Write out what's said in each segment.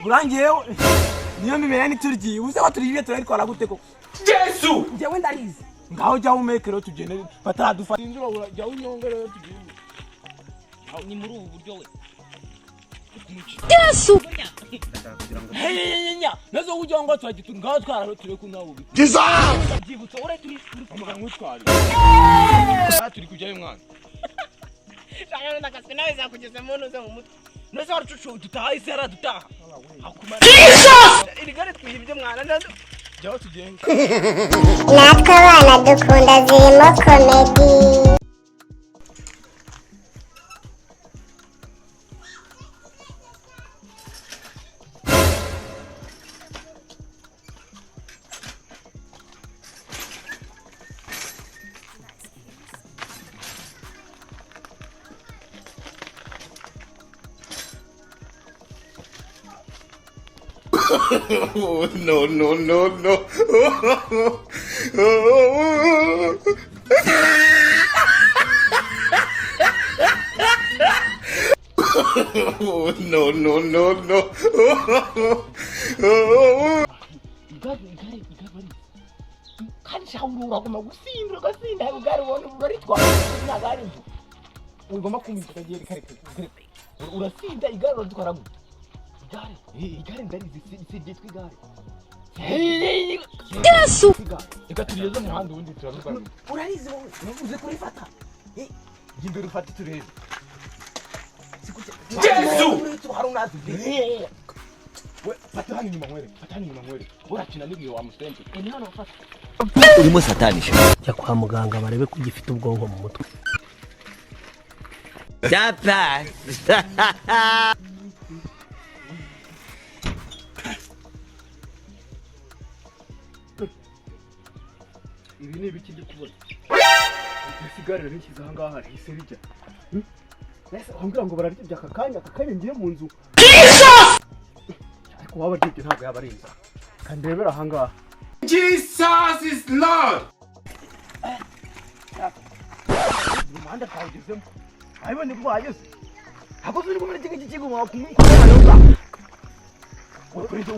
Urangiyeho niyo mimera nituryiye ubuze ko turyiye turayitwara gute koko? Yesu! Njyewe ndarizi. Ngaho jya umeke rero tugende bataradufata. Inzura jya unyonge rero tugende. Ni muri ubu buryo we. Yesu! Hey, nazo ujya ngo turagitu ngaho twara turi ku nawo. Jesus! Byibutsa ore turi Amugana nk'utwari. Turi kujyayo mwana. Shaka ndakaswe nawe zakugeze mu ntuze mu mutwe. Nazo warucucu dutaha isi yaradutaha. Hakumara. Jesus! Iri gare twihibye mwana nazo. Jyaho tugende. Natwe abana dukunda zirimo komedi. Oh, no, no, no, no. Oh, no, no, no, no. Igare igare igare. Kandi shawuru uraguma gusinda ugasinda igare ubona uraritwara nagare nzu. Ugomba kumva kagere kare kare. Urasinda igare uratwara gute? Igare, igare ndarizi si ryitwa igare. Yesu! Reka tugeze mu muhanda ubundi turavuga. Urarizi wowe, uze kurifata. Jya imbere ufate turebe. Yesu! Hari unazi. We, fata hano inyuma nkwere, fata hano inyuma nkwere. Urakina n'ibiyo wa musembe. Ni hano ufata. Urimo satanisha. Jya kwa muganga barebe ko ugifite ubwonko mu mutwe. Data. Ibi ni ibiki ndi kubona? Isigare rishyize aha ngaha rihise rijya. Nese wambwira ngo bararyibye aka kanya ngiye mu nzu. Jesus! Ariko waba aryibye ntabwo yaba ari inzara. Kandi rebera aha ngaha. Jesus is Lord. Umuhanda twawugezemo. Abibonye ko wahageze. Ntabwo turi kumwe n'iki kigo mwakumva.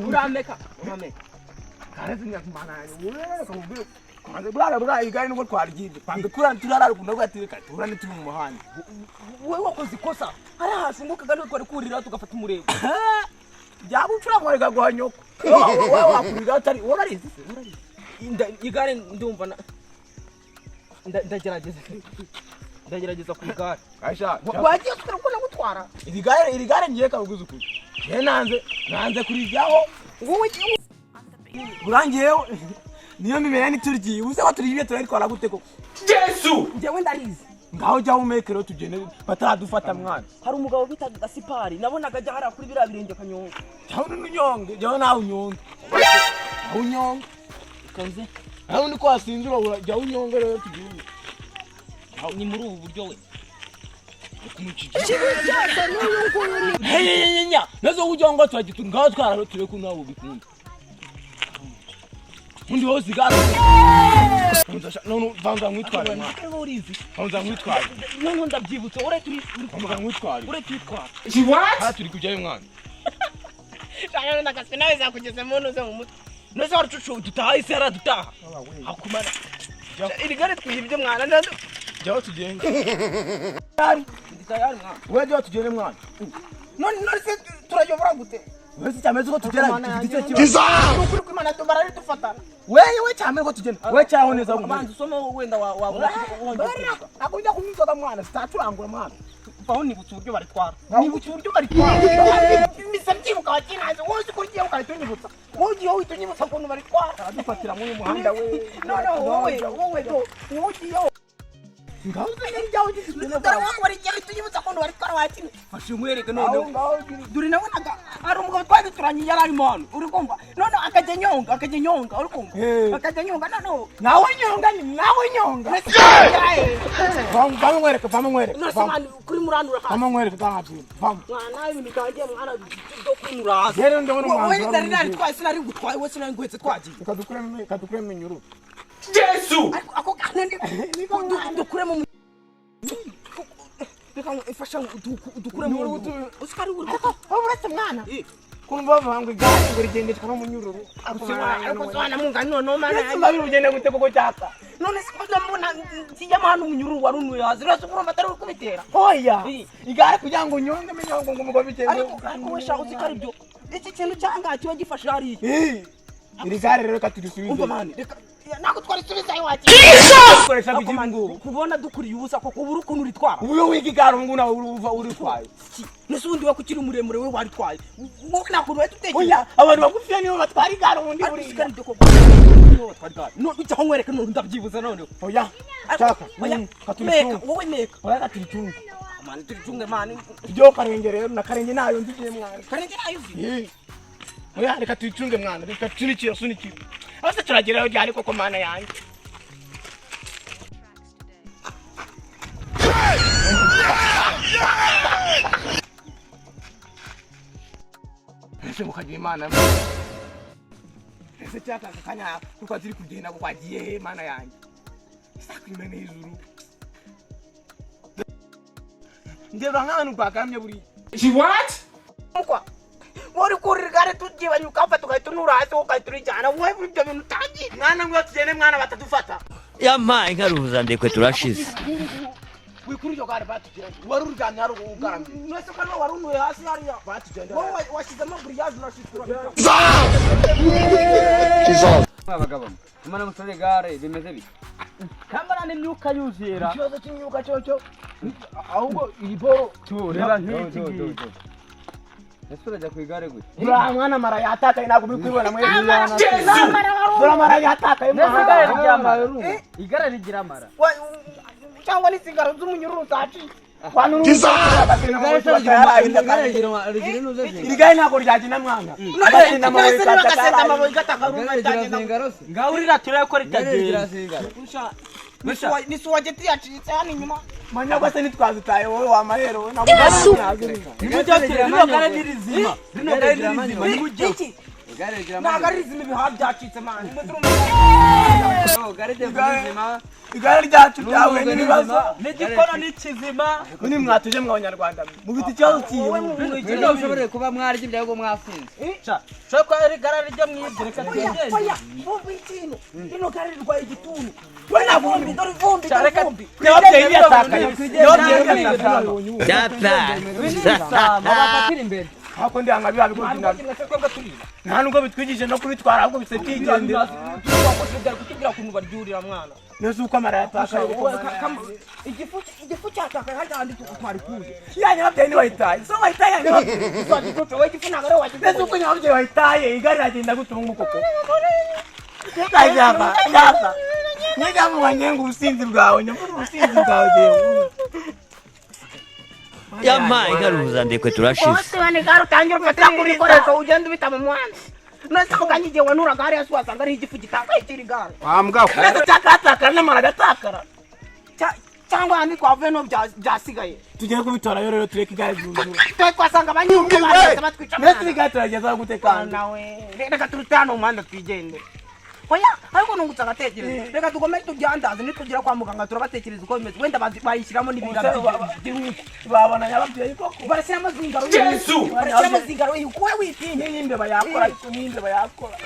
Urameka. Urameka. Karezi nyakumana wewe kamubwira. Kwanza bwana bwana igare nubwo twaryibye. Kwanza kura turara kunda bwatireka turane turi mu muhanda. Wewe wakoze ikosa. Hari hasunguka kandi twari kurira tugafata umurego. Byaba ucura mwarega gwa nyoko. Wewe wakurira atari urarizi se urarizi. Igare ndumva na ndagerageza. Ndagerageza ku igare. Aisha, wagiye utwara uko nagutwara. Iri gare ngiye kabuguza ukuri. Je nanze kurijyaho. Wowe urangiyeho niyo mimera nituryiye ubuze ko turyiye turayitwara gute koko? Yesu! Njyewe ndarizi. Ngaho jya umeke rero tugende bataradufata mwana. Hari umugabo bitaga Gasipari nabonaga ajya hariya kuri biriya birenge akanyonga. Jya unyonge, jya nawe unyonge. Jya unyonge. Kanze. Aho niko wasinzira jya unyonge rero tugende. Ni muri ubu buryo we. Hey, nazo ujya ngo turagitu ngaho twara turi ku nawo bikunda. Undi wose igare. None vanza nkwitware mwana. Vanza nkwitware. None ndabyibutsa ore turi Vanza nkwitware. Ore twitwara. What? Turi kujyayo mwana. Shaka ndakaswe nawe zakugeze mu ntuze mu mutwe. Nazo warucucu dutaha isi yaradutaha. Hakumara. Iri gare twihibye mwana nazo. Jyaho tugende. Ndi tayari mwana. Wewe jyaho tugende mwana. None none se turayobora gute? Wewe cyameze ko tugera tugite kibazo. Jesus! Ukuri kw'Imana bararidufatana. Wewe cyameze ko tugenda. Wewe cyaho neza ngo banza usome wenda wa wongera. Akujya kunyuza mwana sitaturangura mwana. Vaho nibutse uburyo baritwara. Nibutse uburyo baritwara. Mise byibuka wakinaze wowe uzi ko ugiye ukahita unyibutsa. Wowe ugiye uhita unyibutsa ukuntu baritwara. Aradufatira muri muhanda we. No no wowe wowe do wowe ugiye. Ngaho uzi njyaho ugeze. Dore wowe wari ugiye uhita unyibutsa ukuntu baritwara wakina. Fashe umwereke noneho. Dore nabonaga hari umugabo twari duturanye yari arimo hano uri kumva none akajya nyonga akajya nyonga uri kumva akajya nyonga noneho nawe nyonga ni nawe nyonga. Vamo mwereke vamo mwereke. Kuri muranura hasi. Vamo mwereke vamo vamo. Mwana ibintu byanjye mwana byo kunura hasi. Rero ndabona umwanzuro. Wowe nari naritwaye sinari gutwaye wowe sinari nguhetse twagiye. Reka dukuremo inyururu. Yesu! Ariko ako kana ni dukuremo reka ifasha dukuremo. Usikari uri uretse mwana. Kunva vangu igare ngo rigendeshwa n'umunyururu. Ariko swana mungani noneho mana Ese mabiri ugenda gute koko cyaka? None se ko ndabona kijyamo hano umunyururu wari unuye hasi, uretse ko urumva atari uri kubitera. Oya, igare kugira ngo unyonge menye ngo ngo bigende. Ariko we sha uzi ko ari byo. Iki kintu cyanga kiba gifashe hariya. Iri gare rero katurisubize. Umva mani, reka ntabwo twarisubiza iwacu. Koresha kugira kubona dukuriye ubusa koko ubura ukuntu uritwara. Ubu wiga igare ubu nawe uruva uritwaye. Nese ubundi we kukiri muremure we waritwaye. Wowe ntabwo wari utekereza. Oya, abantu bagufiya nibo batwara igare ubundi buriya. Nibo batwara igare. No ujya nkwereka none ndabyibuza none. Oya, shaka. Oya, meka, wowe meka. Oya katuricunga. Mani turicunge mani. Ibyo karenge rero na karenge nayo nzigiye mwana. Karenge nayo uzi. Oya reka tuyicunge mwana, reka tusunikire sunikire. Ase turagerayo ryari koko mana yanjye. Ese mukagira Imana. Ese cyaka kanya kuko turi kugenda kuko agiye he mana yanjye. Sakwimene ijuru. Ndeba nk'ahantu rwakamye buri. She what? Mukwa. Wari kurira igare tugibanye ukapfa tugahita unura hasi ugahita urijyana wowe ibyo bintu utangiye. Mwana ngwiyo tugende mwana batadufata. Yampaye inka ndekwe turashize. Wikuri iryo gare batugenda. Wari uryamye hari ugaramye. Mwese ko ariwe wari unuye hasi hariya. Batugenda. Wowe washyizemo guriyaje urashitura. Abagabo mwana musore gare bimeze bite? Kamara n'imyuka yuzera. Ikibazo cy'imyuka cyo ahubwo iyi boro tureba nk'iki ngiki. Ese urajya ku igare gute? Uriya mwana mara yatakaye ntabwo muri kubibona mwe. Uriya mara yatakaye mwana. Igare rigira amara. Cyangwa n'inzingaro z'umunyururu zacitse. Iri gare ntabwo ryagenda mwana. Ngaho urira turebe ko ritagenda. Nisuwageti yacitse hano inyuma. Manyagwa se nitwazitaye wowe wa mahero we ntabwo. Rino gare ni rizima. Rino gare ni rizima. Iki? Ntabwo ari rizima ibihaha byacitse mani. Igare ryacu ryahuye n'ibibazo. N'igikono ni kizima. Ni mwatuje mwa Abanyarwanda. Mubita ikibazo kiyo. Mwebwe mushobore kuba mwarya ibyo ahubwo mwasinze. Cyo ko ari igare rijya mwibye reka tugende. Oya, vumbi ikintu. Rino gare rirwaye igituntu. We na vumbi, dore vumbi, dore vumbi. Nyababyeyi yatakaye. Nyababyeyi yatakaye. Data. Bafatira imbere. Hako ndi hanga biba bigomba. Nta nubwo bitwigije no kubitwara ahubwo bise byigendera. Kutubwira ukuntu baryurira mwana. Nese uko amara yatakaye. Igifu cyatakaye harya handi twari kuye. Ya nyababyeyi ntibayitaye. So bayitaye nyababyeyi. Wowe igifu ntabwo ari wagize. Nese uko nyababyeyi bayitaye igare iragenda gute ubu ngubu koko. Yaka yaka. Nyega mubanye ngo ubusinzi bwawe nyamara ubusinzi bwawe giye. Yampaye inka ndekwe turashize. Wose wane gare utangira ufata ku bikoresho ugenda ubita mu muhanda. Nese ako kanya igihe wanuraga hariya se wasanga ariho igifu gitakaye kiri gare. Wambwa. Nese cyakatakara n'amara agatakara. Cyangwa ahandi twavuye no byasigaye. Tugiye kubitora rero tureke igare ryuzura. Twe twasanga abanyumva bahise batwica. Nese igare turageza gute kandi. Nawe reka turute hano mu muhanda twigende. Oya, ariko nungutse agatekerezo. Reka tugome tubyandaze nitugera kwa muganga turabatekereza uko bimeze. Wenda bayishyiramo n'ibintu by'umwuka. Babona nyababyeyi koko. Barashyiramo zingaro. Yesu! Barashyiramo zingaro. Wowe witinya. N'imbeba yakora ariko n'imbeba yakora.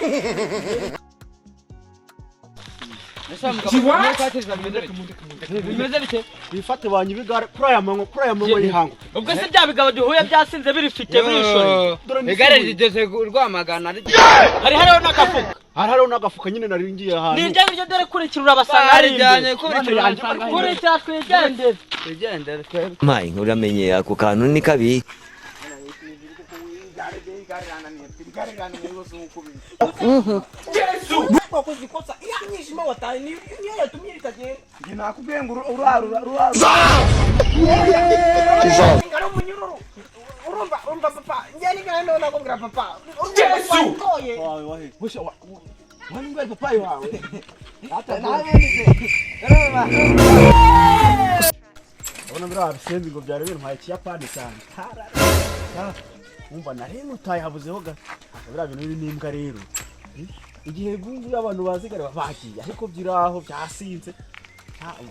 Bimeze bite? Bifate banyu bigare kuri aya manywa kuri aya manywa y'ihangu. Ubwo se bya bigabo duhuye byasinze birifite birishore. Igare rigeze Rwamagana. Hari hariho n'agafuka. Hari hariho n'agafuka nyine nari ngiye ahantu. Ni ibyo biryo dore kurikira urabasanga hari Barijyanye kurikira kurikira twigendere. Twigendere twebwe. Mpaye inka uramenye ako kantu ni kabi. Wakoze ikosa. Iya myishimo wataye niyo yatumye ritagenda. Njye nakubwiye ngo urarura urarura. Zingaro umunyururu. Urumva urumva papa. Njye ni gare none nakubwira papa. Yesu! Wawe wahe. Busha wa. Wani ngwe papayi wawe. Hata Urabona biriya bisenzi ngo byari bintwaye ikiyapani cyane. Wumva nari nutaye habuzeho gato. Biriya bintu n'imbwa rero. Igihe bumva abantu bazigare bagiye ariko byiraho byasinze.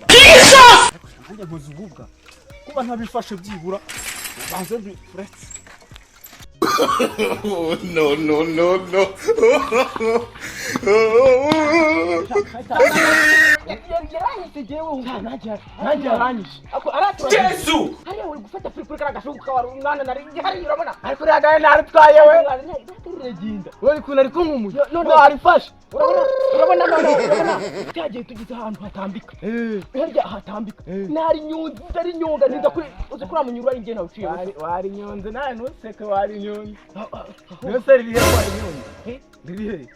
Jesus! Nanjye nkoze ububwa. Kuba ntabifashe byibura banze mbi uretse. No, no, no, no. Yaranyise jewe. Nanjye yaranyishe. Jesu hariya uri gufata furi kuri kariya gashuka wari umwana nari hariya, urabona? Ariko uriya gare naritwaye we. Turagenda. Wowe ukuntu ari kunkumuye. None warifashe. Urabona, none urabona cyagiye tugeze ahantu hatambika, harya hatambika nari nyunze, ndari nyunga niza kuri uzi kuri munyururu ari njye nawe uciye. Wari nyunze nawe, ntuseke, wari nyunze. Nuse riri he? Wari nyunze riri he?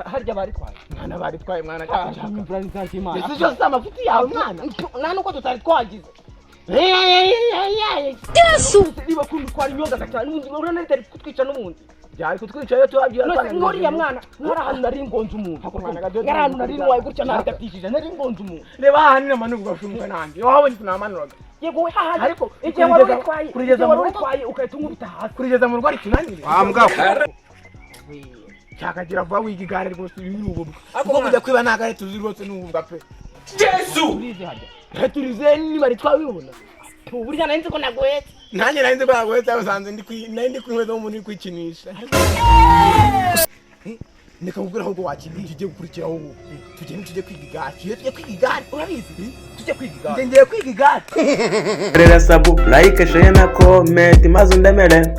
Harya baritwaye. Mwana, baritwaye mwana. Imvura nizajya Imana. Ese byose amafuti yawe mwana? Nta nuko tutari twagize. Yesu, niba kuntu twari nyongaga cyane n'ubundi, urabona ritari kutwica n'ubundi. Byari kutwica iyo tuba. None nk'uriya mwana, nkari ahantu nari ngonze umuntu, nkari ahantu nari ntwaye gutya narigatishije, nari ngonze umuntu. Reba ahantu namanuka ugashunuka nanjye wahabonye ukuntu namanuraga. Yego we, hahandi. Ariko igihe wari uritwaye, kurigeza igihe wari mu rugo. uritwaye ugahita unkubita hasi. Kurigeza mu rugo ritunanire. Wa mbwa. Cyakagira vuba wiga igare rwose, ibi ni ububwa kuko kujya kwiba nta gare tuzi rwose, ni ububwa pe. Jesu! Urizi harya? Turize niba ritwaye ubibona. Burya nari nzi ko nagoyetse. Nanjye nari nzi ko nagoyetse, usanze ndi nari ndi kunywa umuntu uri kwikinisha. Ndeka nkubwire, ahubwo wakira tugiye gukurikiraho ubu, tugende tujye kwiga igare, tujye kwiga igare, urabizi? Tujye kwiga igare. Njye ngiye kwiga igare. Rera sub, like, share na comment, maze undemere.